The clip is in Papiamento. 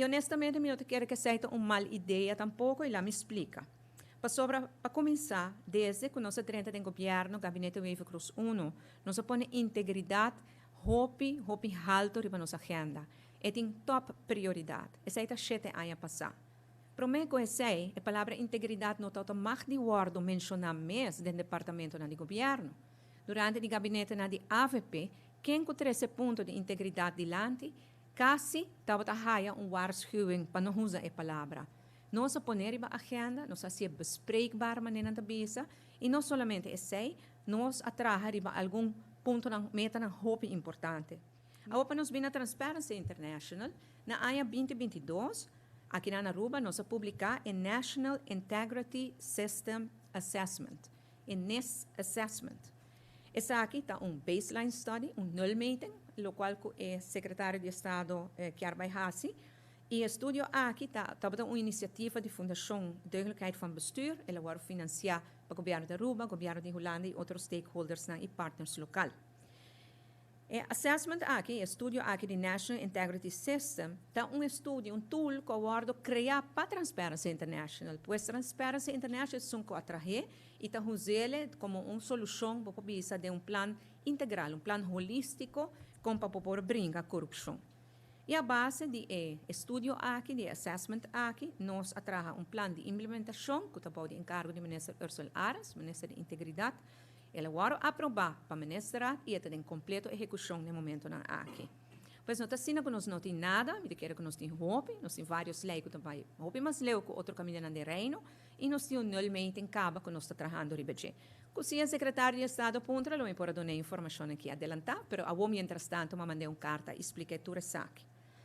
Y honestamente mi no ta kere cu esey ta un mal idea tampoco y lami splica. Pasobra, pa cuminsa, desde cu nos a drenta den gobierno, Gabinete Wever-Croes I, nos a pone integridad hopi, hopi halto riba nos agenda. E tin top prioridad. Esey ta 7 aña pasa. Prome cu esey, e palabra integridad no tabata mag di wordo menciona mes den departamento di gobierno. Durante e gabinete na di AVP, ken cu trece punto di integridad dilanti, casi tabata haya un waarschuwing pa no usa e palabra. Nos a pone riba agenda, nos a haci'e bespreekbaar manera ta bisa, y no solamente esey, nos a traha riba algun punto nan meta nan hopi importante. Awor pa nos bin na Transparency International, na aña 2022, aki na Aruba, nos a publica e National Integrity System Assessment, e NIS Assessment. Esaki ta un baseline study, un nulmeting, locual e secretario di Estado kier bay haci. E estudio aki ta un iniciativa di Fundacion Deugdelijkheid van Bestuur, el a wordo financia pa gobierno di Aruba, gobierno di Hulanda y otro stakeholders y partners local. E assessment aki, e estudio aki di National Integrity System, ta un estudio, un tool cu a wordo crea pa Transparency International. Pues Transparency International ta esun cu a traha y ta us'e como un solucion pa bisa di un plan integral, un plan holistico con pa por bringa corupcion. Y a base di e estudio aki, di assessment aki, nos a traha un plan di implementacion cu ta den encargo di minister Ursula Arends, minister di Integridad. El a wordo aproba pa ministerraad y ta den completo ehecucion na e momento nan aki. Pues no ta asina cu nos no tin nada, mi ta kere cu nos tin hopi, nos tin varios ley cu tambe hopi mas leu cu otro caminda den Reino y nos tin un nulmeting caba cu nos ta trahando riba dje. Cu si e secretario di Estado puntra, lo mi por duna informacion aki adelanta, pero awo mientras tanto m'a manda un carta y explica tur esaki.